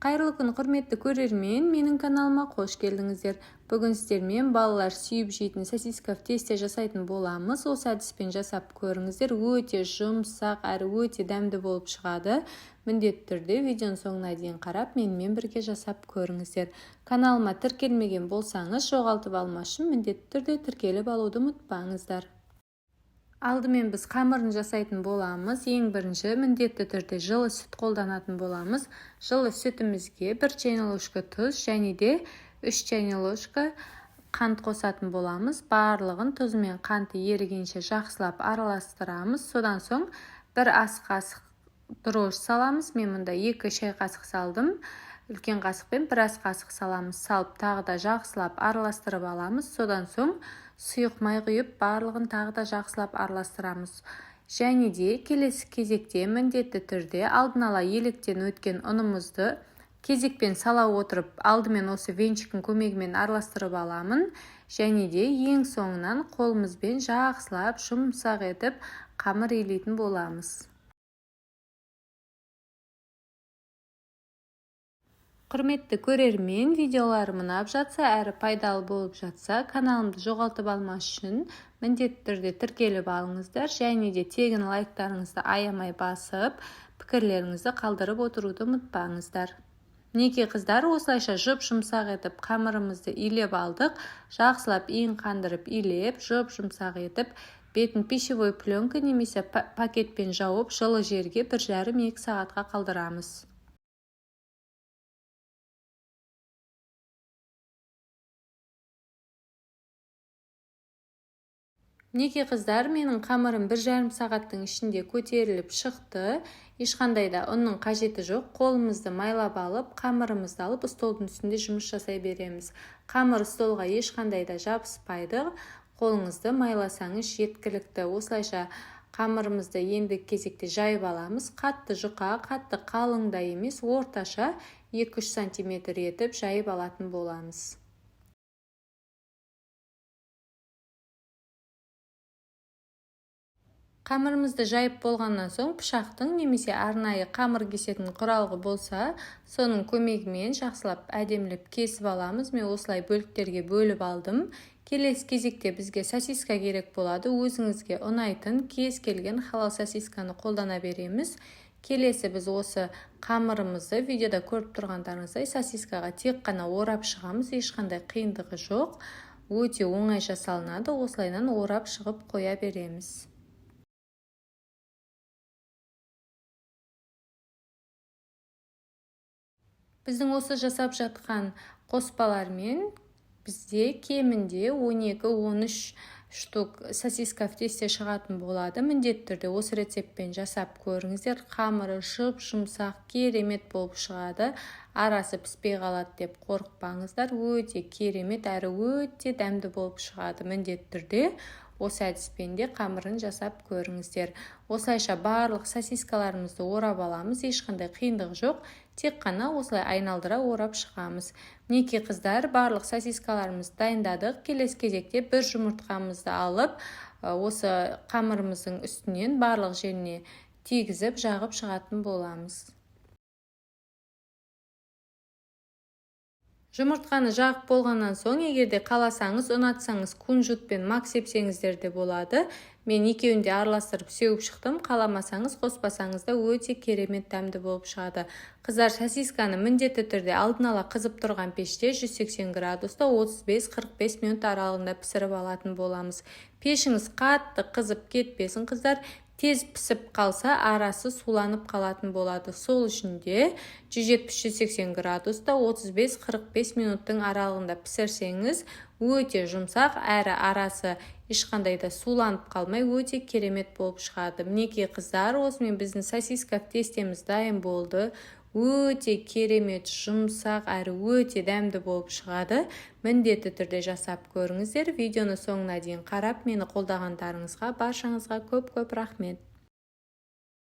Қайырлы күн, құрметті көрермен, менің каналыма қош келдіңіздер. Бүгін сіздермен балалар сүйіп жейтін сосиска в тесте жасайтын боламыз. Осы әдіспен жасап көріңіздер, өте жұмсақ әрі өте дәмді болып шығады. Міндетті түрде видеоның соңына дейін қарап, менімен бірге жасап көріңіздер. Каналыма тіркелмеген болсаңыз, жоғалтып алмас үшін міндетті түрде тіркеліп алуды ұмытпаңыздар. Алдымен біз қамырын жасайтын боламыз. Ең бірінші міндетті түрде жылы сүт қолданатын боламыз. Жылы сүтімізге 1 чайный ложка тұз және де 3 чайный ложка қант қосатын боламыз. Барлығын тұзы мен қанты ерігенше жақсылап араластырамыз. Содан соң 1 ас қасық дрожж саламыз. Мен мұнда 2 шай қасық салдым. Үлкен қасықпен 1 ас қасық саламыз. Салып тағы да жақсылап араластырып аламыз. Содан соң сұйық май құйып, барлығын тағы да жақсылап араластырамыз. Және де келесі кезекте міндетті түрде алдын ала електен өткен ұнымызды кезекпен сала отырып, алдымен осы венчиктің көмегімен араластырып аламын. Және де ең соңынан қолымызбен жақсылап жұмсақ етіп қамыр илейтін боламыз. Құрметті көрермен, видеоларым ұнап жатса, әрі пайдалы болып жатса, каналымды жоғалтып алмас үшін міндетті түрде тіркеліп алыңыздар және де тегін лайктарыңызды аямай басып, пікірлеріңізді қалдырып отыруды ұмытпаңыздар. Мінекей қыздар, осылайша жұп-жұмсақ етіп қамырымызды илеп алдық. Жақсылап иін қандырып илеп, жұп-жұмсақ етіп, бетін пищевой пленка немесе пакетпен жауып, жылы жерге 1,5-2 сағатқа қалдырамыз. Мінекей қыздар, менің қамырым 1,5 сағаттың ішінде көтеріліп шықты. Ешқандай да ұнның қажеті жоқ. Қолымызды майлап алып, қамырымызды алып, столдың үстінде жұмыс жасай береміз. Қамыр столға ешқандай да жабыспайды. Қолыңызды майласаңыз жеткілікті. Осылайша қамырымызды енді кезекте жайып аламыз. Қатты жұқа, қатты қалың да емес, орташа 2-3 сантиметр етіп жайып алатын боламыз. Қамырымызды жайып болғаннан соң пышақтың немесе арнайы қамыр кесетін құралғы болса, соның көмегімен жақсылап әдемілеп кесіп аламыз. Мен осылай бөліктерге бөліп алдым. Келесі кезекте бізге сосиска керек болады. Өзіңізге ұнайтын кез келген халал сосисканы қолдана береміз. Келесі біз осы қамырымызды видеода көріп тұрғандарыңыздай сосискаға тек қана орап шығамыз. Ешқандай қиындығы жоқ. Өте оңай жасалынады. Осылайынан орап шығып қоя береміз. Біздің осы жасап жатқан қоспалармен бізде кемінде 12-13 штук сосиска в тесте шығатын болады. Міндетті түрде осы рецептпен жасап көріңіздер. Қамыры жұп-жұмсақ, керемет болып шығады. Арасы піспей қалады деп қорықпаңыздар. Өте керемет әрі өте дәмді болып шығады. Міндетті түрде осы әдіспен де қамырын жасап көріңіздер. Осылайша барлық сосискаларымызды орап аламыз. Ешқандай қиындығы жоқ. Тек қана осылай айналдыра орап шығамыз. Мінекей қыздар, барлық сосискаларымызды дайындадық. Келесі кезекте бір жұмыртқамызды алып, осы қамырымыздың үстінен барлық жеріне тигізіп, жағып шығатын боламыз. Жұмыртқаны жағып болғаннан соң, егер де қаласаңыз, ұнатсаңыз, кунжут пен мак сепсеңіздер де болады. Мен екеуін де араластырып сеуіп шықтым. Қаламасаңыз, қоспасаңыз да өте керемет дәмді болып шығады. Қыздар, сосисканы міндетті түрде алдын ала қызып тұрған пеште 180 градуста 35-45 минут аралығында пісіріп алатын боламыз. Пешіңіз қатты қызып кетпесін, қыздар. Тез пісіп қалса, арасы суланып қалатын болады. Сол үшін де 170-180 градуста 35-45 минуттың аралығында пісірсеңіз, өте жұмсақ, әрі арасы ешқандай да суланып қалмай, өте керемет болып шығады. Мінекей қыздар, осымен біздің сосиска в тестеміз дайын болды. Өте керемет, жұмсақ, әрі өте дәмді болып шығады. Міндетті түрде жасап көріңіздер. Видеоны соңына дейін қарап, мені қолдағандарыңызға баршаңызға көп-көп рахмет.